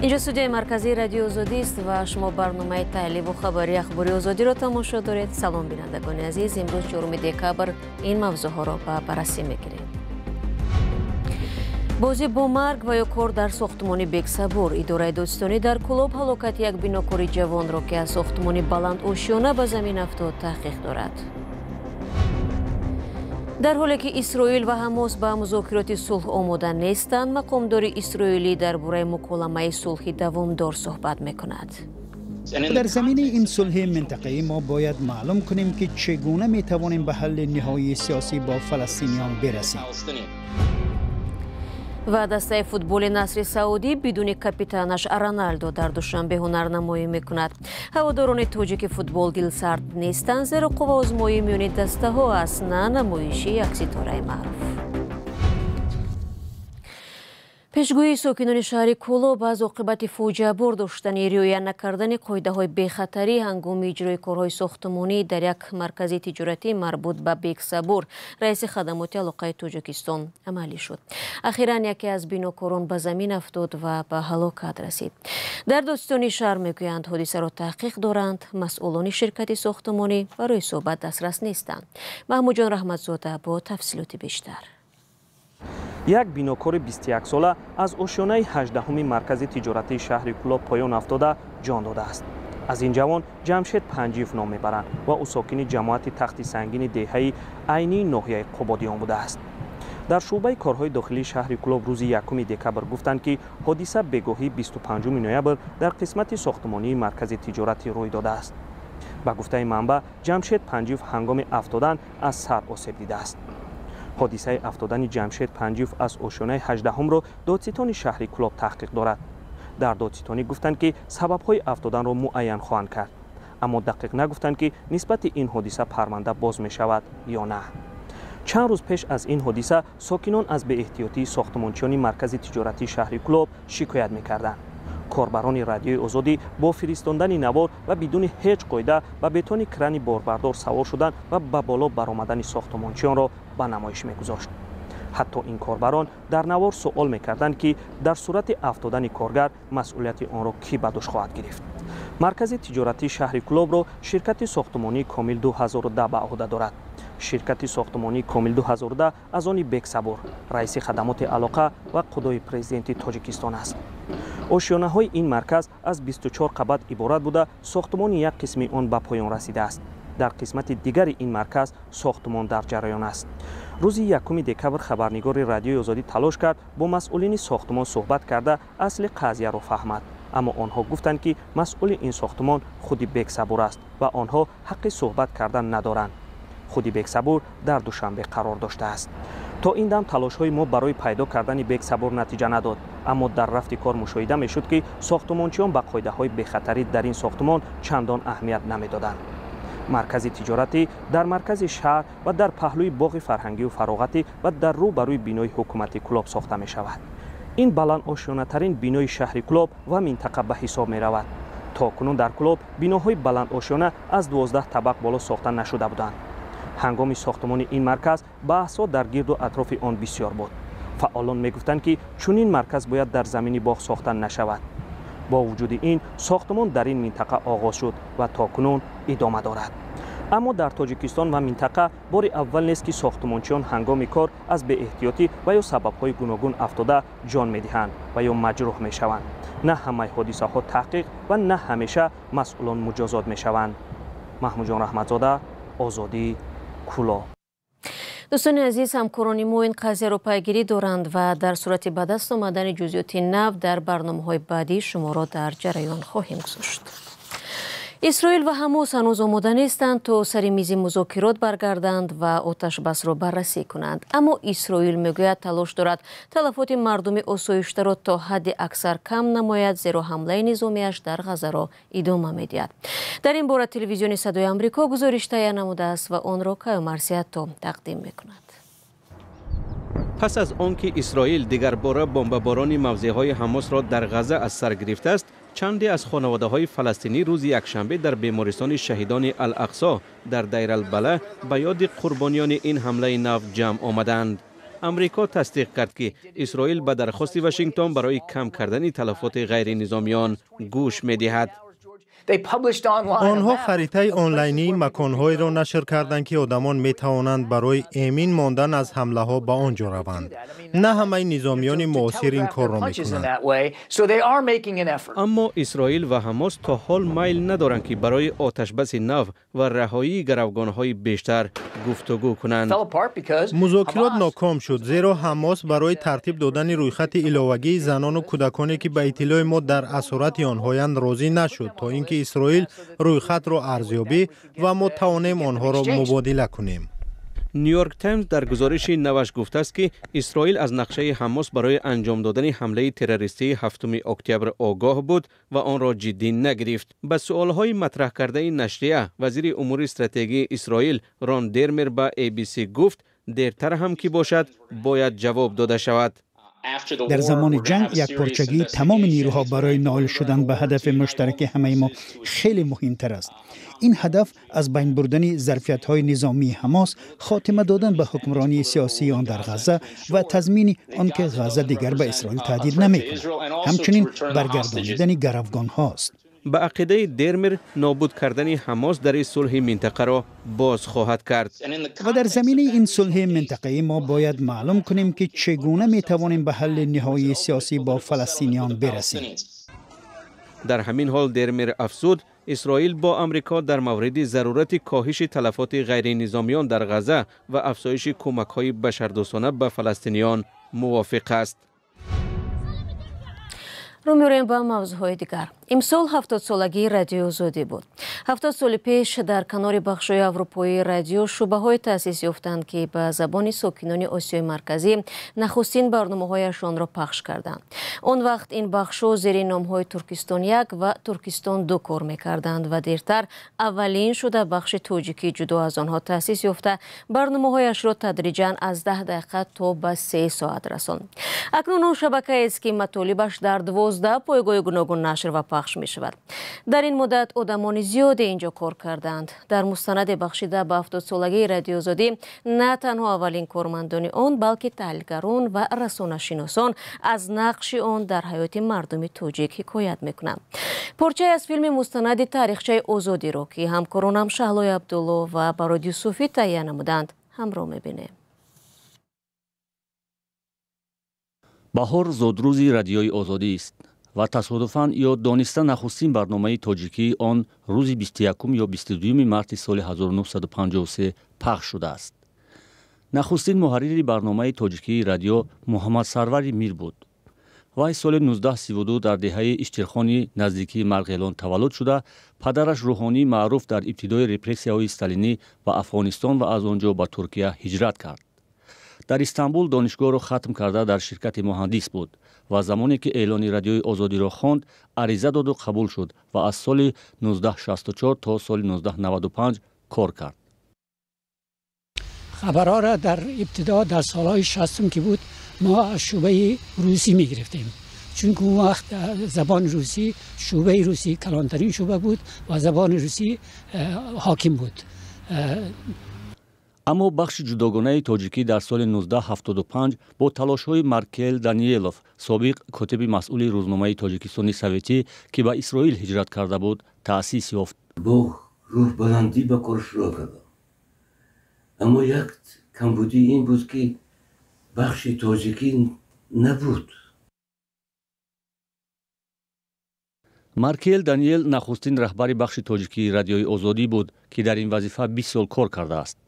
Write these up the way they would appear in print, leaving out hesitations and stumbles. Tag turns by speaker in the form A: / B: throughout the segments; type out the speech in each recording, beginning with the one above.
A: Инҷо студияи марказии Радиои Озодӣ аст ва шумо барномаи таҳлиливу хабарии Ахбори Озодиро тамошо доред. Салом, бинандагони азиз. Имрӯз 4 декабр ин мавзӯъҳоро ба баррасӣ мегирем. Бозӣ бо марг ва ё кор дар сохтмони Бексабур. Идораи додситонӣ дар Кӯлоб ҳалокати як бинокори ҷавонро, ки аз сохтмони баландошёна ба замин афтод, таҳқиқ дорад. Дар ҳоле ки Исроил ва Ҳамос ба музокироти сулҳ омода нестанд, мақомдори исроилӣ дар бораи муколамаи сулҳи давомдор суҳбат мекунад.
B: Дар заминаи ин сулҳи минтақаӣ мо бояд маълум кунем, ки чӣ гуна метавонем ба ҳалли ниҳоии сиёсӣ бо фаластиниён бирасем.
A: Ва дастаи футболи Насри Саудӣ бидуни капитанаш Роналдо дар Душанбе ҳунарнамоӣ мекунад. Ҳаводорони тоҷики футбол дилсард нестанд, зеро қувваозмоӣ миёни дастаҳо аст, на намоиши як ситораи маъруф. Пешгӯии сокинони шаҳри Кӯлоб аз оқибати фоҷиабор доштани риоя накардани қоидаҳои бехатарӣ ҳангоми иҷрои корҳои сохтмонӣ дар як маркази тиҷоратӣ марбут ба Бексабур, раиси хадамоти алоқаи Тоҷикистон, амалӣ шуд. Ахиран яке аз бинокорон ба замин афтод ва ба ҳалокат расид. Дар додситонии шаҳр мегӯянд, ҳодисаро таҳқиқ доранд. Масъулони ширкати сохтмонӣ барои суҳбат дастрас нестанд. Маҳмудҷон Раҳматзода бо тафсилоти бештар.
C: Як бинокори 21-сола аз ошёнаи 18-уми маркази тиҷоратии шаҳри Кӯлоб поён афтода ҷон додааст. Аз ин ҷавон Ҷамшед Панҷиев ном мебаранд ва ӯ сокини ҷамоати Тахти Сангини деҳаи Айнии ноҳияи Қубодиён будааст. Дар шӯъбаи корҳои дохилии шаҳри Кӯлоб рӯзи 1 декабр гуфтанд, ки ҳодиса бегоҳии 25 ноябр дар қисмати сохтмонии маркази тиҷоратӣ рӯй додааст. Ба гуфтаи манбаъ, Ҷамшед Панҷиев ҳангоми афтодан аз сар осеб дидааст. Ҳодисаи афтодани Ҷамшед Панҷиев аз ошёнаи 18-умро додситони шаҳри Кӯлоб таҳқиқ дорад. Дар додситонӣ гуфтанд, ки сабабҳои афтоданро муайян хоҳанд кард, аммо дақиқ нагуфтанд, ки нисбати ин ҳодиса парванда боз мешавад ё на. Чанд рӯз пеш аз ин ҳодиса сокинон аз беэҳтиётии сохтмончиёни маркази тиҷоратии шаҳри Кӯлоб шикоят мекарданд. Корбарони Радиои Озодӣ бо фиристондани навор ва бидуни ҳеҷ қоида ба бетони крани борбардор савор шудан ва ба боло баромадани сохтмончиёнро ба намоиш мегузошт. Ҳатто ин корбарон дар навор суол мекарданд, ки дар сурати афтодани коргар масъулияти онро кӣ ба дӯш хоҳад гирифт. Маркази тиҷоратии шаҳри Кӯлобро ширкати сохтмонии Комил 2010 ба ӯҳда дорад. Ширкати сохтмонии Комил 2010 аз они Бексабур, раиси хадамоти алоқа ва қудои президенти Тоҷикистон аст. Ошёнаҳои ин марказ аз 24 қабат иборат буда, сохтмони як қисми он ба поён расидааст. Дар қисмати дигари ин марказ сохтмон дар ҷараён аст. Рӯзи 1 декабр хабарнигори Радиои Озодӣ талош кард бо масъулини сохтмон суҳбат карда асли қазияро фаҳмад, аммо онҳо гуфтанд, ки масъули ин сохтмон худи Бексабур аст ва онҳо ҳаққи суҳбат кардан надоранд. Худи Бексабур дар Душанбе қарор доштааст. То ин дам талошҳои мо барои пайдо кардани Бексабур натиҷа надод, аммо дар рафти кор мушоҳида мешуд, ки сохтмончиён ба қоидаҳои бехатарӣ дар ин сохтмон чандон аҳамият намедоданд. Маркази тиҷоратӣ дар маркази шаҳр ва дар паҳлӯи боғи фарҳангию фароғатӣ ва дар рӯ ба рӯи бинои ҳукумати Кӯлоб сохта мешавад. Ин баландошёнатарин бинои шаҳри Кӯлоб ва минтақа ба ҳисоб меравад. То кунун дар Кӯлоб биноҳои баландошёна аз 12 табақ боло сохта нашуда буданд. Ҳангоми сохтмони ин марказ баҳсҳо дар гирду атрофи он бисёр буд. Фаъолон мегуфтанд, ки чунин марказ бояд дар замини боғ сохта нашавад. Бо вуҷуди ин сохтмон дар ин минтақа оғоз шуд ва то кунун идома дорад. Аммо дар Тоҷикистон ва минтақа бори аввал нест, ки сохтмончиён ҳангоми кор аз беэҳтиётӣ ва ё сабабҳои гуногун афтода ҷон медиҳанд ва ё маҷрӯҳ мешаванд. На ҳамаи ҳодисаҳо таҳқиқ ва на ҳамеша масъулон муҷозот мешаванд. Маҳмудҷон Раҳматзода, Озодӣ, Кӯлоб.
A: Дӯстони азиз, ҳамкорони мо ин қазияро пайгирӣ доранд ва дар сурати ба даст омадани ҷузъиёти нав дар барномаҳои баъдӣ шуморо дар ҷараён хоҳем гузошт. Исроил ва Ҳамос ҳанӯз омода нестанд, то сари мизи музокирот баргарданд ва оташбасро баррасӣ кунанд. Аммо Исроил мегӯяд, талош дорад талафоти мардуми осоиштаро то ҳадди аксар кам намояд, зеро ҳамлаи низомиаш дар Ғазаро идома медиҳад. Дар ин бора телевизиони Садои Амрико гузориш таҳия намудааст ва онро Каюмарс Ятто тақдим мекунад.
D: Пас аз он ки Исроил дигарбора бомбаборони мавзеъҳои Ҳамосро дар Ғаза аз сар гирифтааст, чанде аз хонаводаҳои фаластинӣ рӯзи якшанбе дар бемористони шаҳидони Ал-Ақсо дар Дайралбала ба ёди қурбониёни ин ҳамлаи нав ҷамъ омаданд. Амрико тасдиқ кард, ки Исроил ба дархости Вашингтон барои кам кардани талафоти ғайринизомиён гӯш медиҳад.
E: Онҳо харитаи онлайнии маконҳоеро нашр карданд, ки одамон метавонанд барои эмин мондан аз ҳамлаҳо ба он ҷо раванд. На ҳамаи низомиёни муосир ин корро мекунанд.
D: Аммо Исроил ва Ҳамос то ҳол майл надоранд, ки барои оташбаси нав ва раҳоии гаравгонҳои бештар гуфтугӯ кунанд.
E: Музокирот ноком шуд, зеро Ҳамос барои тартиб додани рӯйхати иловагии занону кӯдаконе, ки ба иттилои мо дар асорати онҳоянд, розӣ нашуд, то ин ки Исроил рӯйхатро арзёбӣ ва мо тавонем онҳоро мубодила кунем.
D: Нью-Йорк Таймз дар гузориши наваш гуфтааст, ки Исроил аз нақшаи Ҳамос барои анҷом додани ҳамлаи террористии 7 октябр огоҳ буд ва онро ҷиддӣ нагирифт. Ба суолҳои матраҳ кардаи нашрия, вазири умури стратегии Исроил Рон Дермер ба ABC гуфт, дертар ҳам ки бошад, бояд ҷавоб дода шавад.
B: Дар замони ҷанг якпорчагии тамоми нерӯҳо барои ноил шудан ба ҳадафи муштараки ҳамаи мо хеле муҳимтар аст. Ин ҳадаф аз байн бурдани зарфиятҳои низомии Ҳамос, хотима додан ба ҳукмронии сиёсии он дар Ғазза ва тазмини он ки Ғазза дигар ба Исроил таҳдид намекунад, ҳамчунин баргардонидани гаравгонҳост.
D: Ба ақидаи Дермер, нобуд кардани Ҳамос дари сулҳи минтақаро боз хоҳад кард.
B: Ва дар заминаи ин сулҳи минтақаӣ мо бояд маълум кунем, ки чӣ гуна метавонем ба ҳалли ниҳоии сиёсӣ бо фаластиниён бирасем.
D: Дар ҳамин ҳол Дермер афзуд, Исроил бо Амрико дар мавриди зарурати коҳиши талафоти ғайринизомиён дар Ғазза ва афзоиши кӯмакҳои башардӯстона ба фаластиниён мувофиқ аст.
A: Рӯ меорем ба мавзӯъҳои дигар. Имсол 70-солагии Радиои Озодӣ буд. 70 соли пеш дар канори бахшҳои аврупоии радио шӯъбаҳое таъсис ёфтанд, ки ба забони сокинони Осиёи Марказӣ нахустин барномаҳояшонро пахш карданд. Он вақт ин бахшҳо зери номҳои Туркистон 1 ва Туркистон 2 кор мекарданд ва дертар аввалин шуда бахши тоҷикӣ ҷудо аз онҳо таъсис ёфта, барномаҳояшро тадриҷан аз 10 дақиқа то ба 3 соат расонд. Акнун он шабакаест, ки матолибаш дар 12 пойгоҳи гуногун нашр ва пахш мешавад. Дар ин муддат одамони зиёде инҷо кор карданд. Дар мустанаде бахшида ба 70-солагии Радиои Озодӣ на танҳо аввалин кормандони он, балки таҳлилгарон ва расонашиносон аз нақши он дар ҳаёти мардуми тоҷик ҳикоят мекунанд. Порчае аз филми мустанади таърихчаи Озодиро, ки ҳамкоронам Шаҳлои Абдулло ва Барод Юсуфӣ таҳия намуданд, ҳамроҳ мебинем.
F: Баҳор зодрӯзи Радиои Озодист ва тасодуфан ё дониста нахустин барномаи тоҷикии он рӯзи 21 ё 22 марти соли 1953 пахш шудааст. Нахустин муҳаррири барномаи тоҷикии радио Муҳаммадсарвари Мир буд. Вай соли 1932 дар деҳаи Иштирхони наздикии Марғелон таваллуд шуда, падараш рӯҳонии маъруф дар ибтидои репрессияҳои сталинӣ ба Афғонистон ва аз он ҷо ба Туркия ҳиҷрат кард. Дар Истанбул донишгоҳро хатм карда дар ширкати муҳандис буд ва замоне ки эълони Радиои Озодиро хонд, ариза доду қабул шуд ва аз соли 1964 то соли 1995 кор кард.
G: Хабарҳоро дар ибтидо дар солҳои 60 ки буд, мо аз шӯъбаи русӣ мегирифтем, чунки он вақт забони русӣ, шӯъбаи русӣ калонтарин шӯъба буд ва забони русӣ ҳоким буд.
F: Аммо бахши ҷудогонаи тоҷикӣ дар соли 1975 бо талошҳои Маркел Даниелов, собиқ котиби масъули рӯзномаи Тоҷикистони Советӣ, ки ба Исроил ҳиҷрат карда буд, таъсис ёфт.
H: Бо рӯҳбаландӣ ба кор шурӯъ кардам. Аммо як камбудӣ ин буд, ки бахши тоҷикӣ набуд.
F: Маркел Даниел нахустин раҳбари бахши тоҷикии Радиои Озодӣ буд, ки дар ин вазифа 20 сол кор кардааст.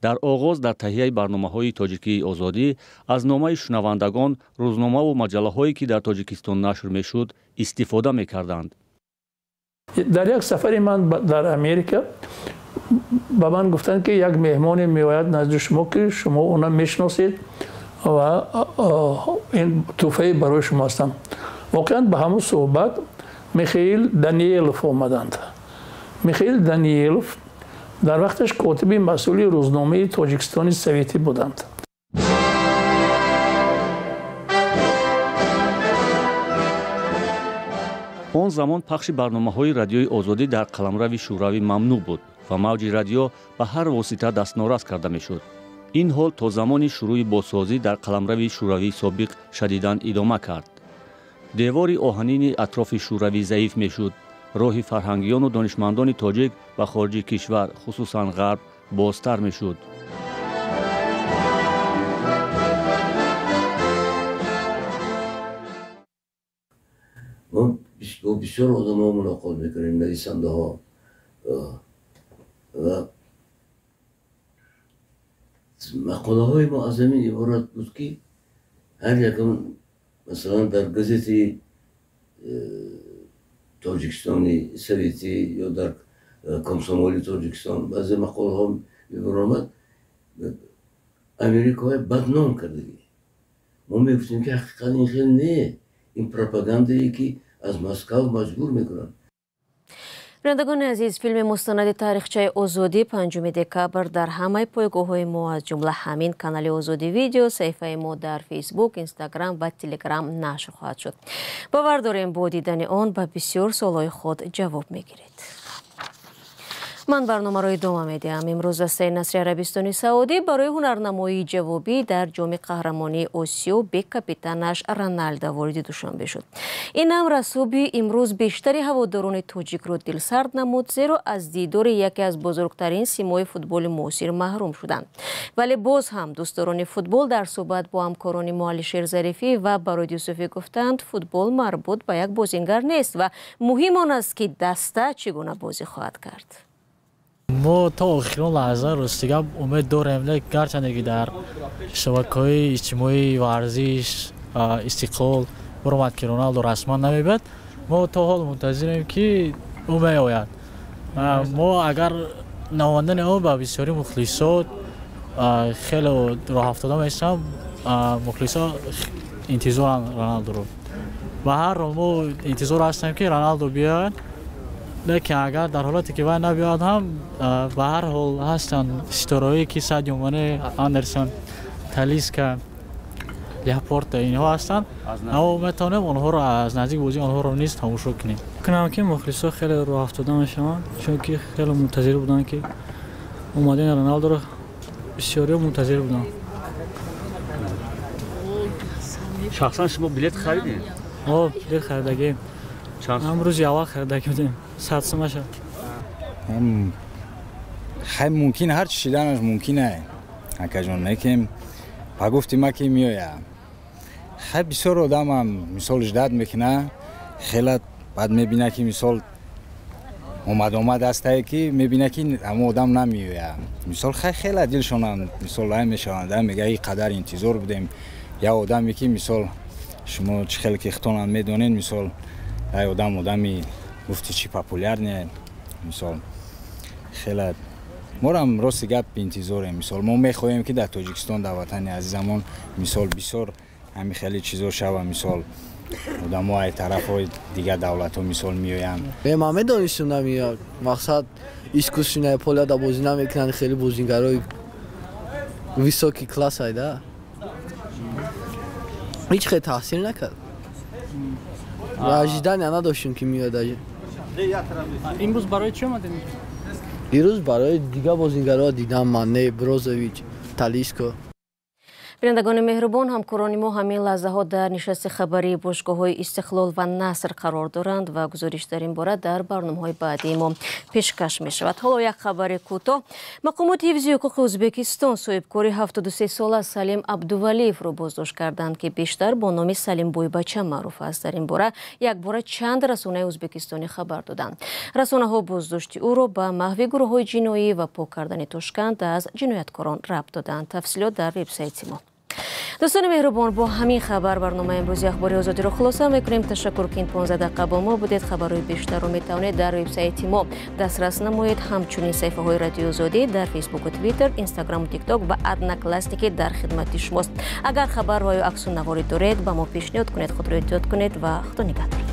F: Дар оғоз дар таҳияи барномаҳои тоҷикии Озодӣ аз номаи шунавандагон, рӯзномаву маҷаллаҳое, ки дар Тоҷикистон нашр мешуд, истифода мекарданд.
I: Дар як сафари ман дар Америка ба ман гуфтанд, ки як меҳмоне меояд назди шумо, ки шумо онро мешиносед ва ин тӯҳфае барои шумо ҳастанд. Воқеан ба ҳамон суҳбат Михаил Даниелов омаданд. Михаил Даниелов дар вақташ котиби масъули рӯзномаи Тоҷикистони Советӣ буданд.
F: Он замон пахши барномаҳои Радиои Озодӣ дар қаламрави Шӯравӣ мамнӯъ буд ва мавҷи радио ба ҳар восита дастнорас карда мешуд. Ин ҳол то замони шурӯи бозсозӣ дар қаламрави Шӯравии собиқ шадидан идома кард. Девори оҳанини атрофи Шӯравӣ заиф мешуд. Роҳи фарҳангиёну донишмандони тоҷик ба хориҷи кишвар, хусусан Ғарб, бозтар мешуд.
H: Мо бо бисёр одамҳо мулоқот мекунем, нависандаҳо, ва мақолаҳои мо аз ҳамин иборат буд, ки ҳар якам, масалан, дар газети Тоҷикистони советӣ ё дар Комсомоли Тоҷикистон баъзе мақолаҳо мебаромад, Америкаҳои бадном кардагӣ. Мо мегуфтем, ки ҳақиқат ин хел не, ин пропагандае, ки аз Москав маҷбур мекунанд.
A: Бинандагони азиз, филми мустанади таърихчаи Озодӣ 5 декабр дар ҳамаи пойгоҳҳои мо, аз ҷумла ҳамин канали Озодӣ видео, саҳифаи мо дар Фейсбук, Инстаграм ва Телеграм нашр хоҳад шуд. Бовар дорем, бо дидани он ба бисёр суолҳои худ ҷавоб мегиред. Ман барномаро идома медиҳам. Имрӯз дастаи Насри Арабистони Саудӣ барои ҳунарнамоии ҷавобӣ дар ҷоми қаҳрамонии Осиё бе капитанаш Роналдо вориди Душанбе шуд. Ин амр аз субҳи имрӯз бештари ҳаводорони тоҷикро дилсард намуд, зеро аз дидори яке аз бузургтарин симои футболи муосир маҳрум шуданд. Вале боз ҳам дӯстдорони футбол дар суҳбат бо ҳамкорони мо Алишер Зарифӣ ва Барод Юсуфӣ гуфтанд, футбол марбут ба як бозингар нест ва муҳим он аст, ки даста чӣ гуна бозӣ хоҳад кард.
J: Мо то охирон лаҳза ростига умед дорем, гарчанде ки дар шабакаҳои иҷтимоии варзиш Истиқлол баромад, ки Роналдо расман намебиёд, мо то ҳол мунтазирем, ки ӯ меояд. Мо агар наомадани ӯ ба бисёри мухлисот хеле роҳафтода мешавам. Мухлисо интизоранд Роналдоро. Ба ҳар ҳол мо интизор ҳастем, ки Роналдо биёяд, лекин агар дар ҳолате ки вай набиёяд ҳам, ба ҳар ҳол ҳастанд ситораҳое, ки Садио Мане, Андерсон, Талиска, Ляпорта, инҳо ҳастанд. Аммо метавонем онҳоро аз наздик бозии онҳоро низ тамошо кунем. Кунам, ки мухлисо хеле роҳафтода мешаванд, чунки хеле мунтазир буданд, ки омадани Роналдоро бисёриҳо мунтазир буданд.
F: Шахсан шумо билет харидед?
J: Билет харидагем. Ҳам рӯзи аввал харидагӣ будем, 100 сомаша.
K: Хай, мумкин ҳар чи шиданаш мумкин ай, акаҷон, лекин ба гуфти ма, ки меоя. Хай, бисёр одамам мисол ждать мекуна хела, баъд мебина, ки мисол омад астае, ки мебина, ки ҳамо одам намеоя. Мисол, хай, хела дилшонам мисол ай мешаванд, мега и қадар интизор будем, як одаме, ки мисол шумо чӣ хеле ки хитонам медонед, мисол ай одам одами гуфти чи популярный. Мисол, хела морам рости гап интизорем. Мисол, мо мехоҳем, ки дар Тоҷикистон, дар ватани азизамон, мисол, бисёр ҳами хеле чизо шава. Мисол, одамо ай тарафҳои дигар давлатҳо мисол меоянд.
L: Ман медонистам, намеояд. Мақсад, искусственное поля да бозӣ намекунанд, хеле бозингарои высокий класс айда. Ҳеҷ хел таъсир накард. Ожидания надоштем, ки меояд даже.
J: Имрӯз барои чӣ омадем?
L: Дирӯз барои дигар бозингарҳо дидам: Мане, Брозович, Талиско.
A: Бинандагони меҳрубон, ҳамкорони мо ҳамин лаҳзаҳо дар нишасти хабарии бошгоҳҳои Истиқлол ва Наср қарор доранд ва гузориш дар ин бора дар барномаҳои баъдии мо пешкаш мешавад. Ҳоло як хабари кӯтоҳ. Мақомоти ҳифзи ҳуқуқи Ӯзбекистон соҳибкори 73сола Салим Абдувалиевро боздошт карданд, ки бештар бо номи Салим Бойбача маъруф аст. Дар ин бора якбора чанд расонаи ӯзбекистонӣ хабар доданд. Расонаҳо боздошти ӯро ба маҳви гурӯҳҳои ҷиноӣ ва пок кардани Тошканд аз ҷинояткорон рабт доданд. Тафсилот дар вебсайти мо. Дӯстони меҳрубон, бо ҳамин хабар барномаи имрӯзи Ахбори Озодиро хулоса мекунем. Ташаккур, ки ин 15 дақиқа бо мо будед. Хабарҳои бештарро метавонед дар вебсайти мо дастрас намоед. Ҳамчунин саҳифаҳои Радиои Озодӣ дар Фейсбуку, Твиттер, Инстаграму, Тикток ва Одноклассники дар хидмати шумост. Агар хабар ва ё аксу наворӣ доред, ба мо пешниҳод кунед. Худро эҳтиёт кунед ва Худо нигаҳдор.